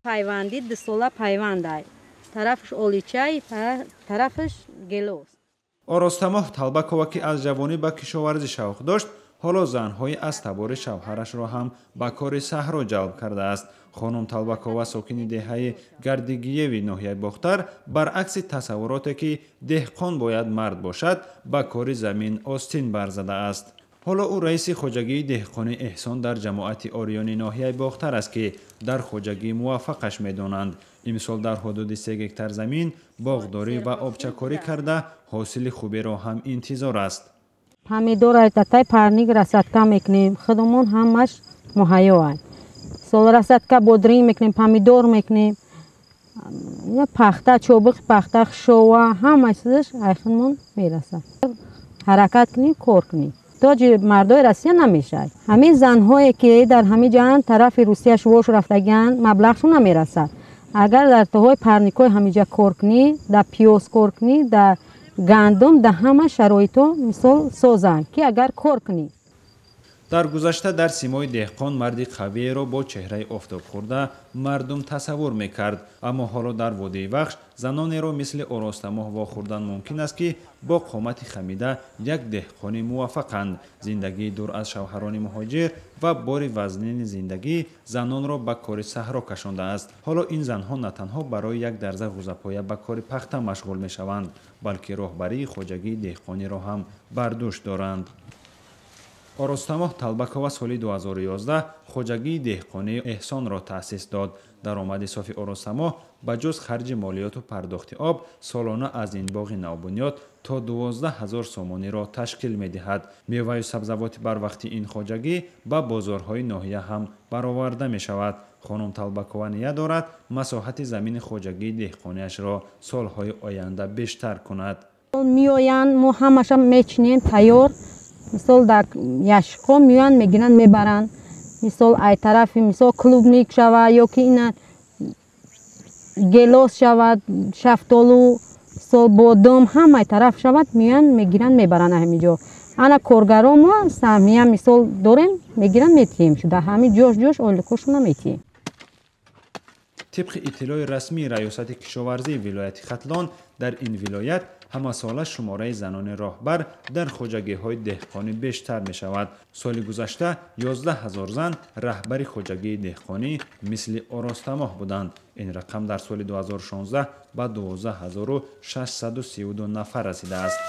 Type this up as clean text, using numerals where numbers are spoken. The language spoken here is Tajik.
Пайванди дусола пайвандай. Тарафаш оличай, тарафаш гелос. Оростамоҳ Талбакова, ки аз ҷавонӣ ба кишоварзӣ шавқ дошт, ҳоло занҳои аз табори шавҳарашро ҳам ба кори саҳро ҷалб кардааст. Хонум Талбакова, сокини деҳаи Гардигиеви ноҳияи Бохтар, баръакси тасаввуроте, ки деҳқон бояд мард бошад, ба кори замин остин барзадааст. Ҳоло ӯ раиси хоҷагии деҳқони Эҳсон дар ҷамоати Ориёни ноҳияи Бохтар аст, ки дар хоҷагӣ муваффақаш медонанд. Имсол дар ҳудуди 3 гектар замин боғдорӣ ва обчакорӣ карда, ҳосили хуберо ҳам интизор аст. Помидор татай парник рассадка мекунем, худамон ҳамаш муҳайё ай. Сол рассадка бодринг мекунем, помидор мекунем, пахта, чобиқи пахта, хушова, ҳама чизаш ай худамон мерасад. Ҳаракат кунем, кор кунем. Тоҷи мардои Россия намешавад. Ҳамин занҳое, ки дар ҳамин ҷаҳан тарафи Русия шувош рафтагианд, маблағшон намерасад. Агар дар тоҳои парникҳои ҳаминҷа кор кунӣ, дар пиёз кор кунӣ, дар гандум, дар ҳама шароитҳо мисол созанд, ки агар кор кунӣ. Дар гузашта дар симои деҳқон марди қавиеро бо чеҳраи офтобхӯрда мардум тасаввур мекард, аммо ҳоло дар водии Вахш занонеро мисли Оростамоҳ вохӯрдан мумкин аст, ки бо қомати хамида як деҳқони муваффақанд. Зиндагии дур аз шавҳарони муҳоҷир ва бори вазнини зиндагӣ занонро ба кори саҳро кашондааст. Ҳоло ин занҳо на танҳо барои як дарза ғӯзапоя ба кори пахта машғул мешаванд, балки роҳбарии хоҷагии деҳқониро ҳам бар дӯш доранд. Оростамоҳ Талбакова соли 2011 хоҷагии деҳқонии Эҳсонро таъсис дод. Даромади софи Оростамоҳ ба ҷуз харҷи молиёту пардохти об солона аз ин боғи навбунёд то 12 ҳазор сомониро ташкил медиҳад. Меваю сабзавоти барвақти ин хоҷагӣ ба бозорҳои ноҳия ҳам бароварда мешавад. Хонум Талбакова ният дорад масоҳати замини хоҷагии деҳқониашро солҳои оянда бештар кунад. Меоянд, мо ҳамаша мечинем тайёр. Мисол дар яшиқҳо меоянд, мегиранд, мебаранд. Мисол ай тарафи мисол клубник шавад ё ки ина гелос шавад, шафтолу, мисол бодом, ҳамаи тараф шавад, меоянд, мегиранд, мебаранд ҳамин ҷо. Ана коргаро мо саҳмия мисол дорем, мегиранд, метиҳем. Шуда ҳамин ҷош ҷош ойликошона метиҳем. Тибқи иттилои расмии Раёсати кишоварзии вилояти Хатлон, дар ин вилоят ҳамасола шумораи занони роҳбар дар хоҷагиҳои деҳқонӣ бештар мешавад. Соли гузашта 11 ҳазор зан раҳбари хоҷагии деҳқонӣ мисли Оростамоҳ буданд. Ин рақам дар соли 2016 ба 12632 нафар расидааст.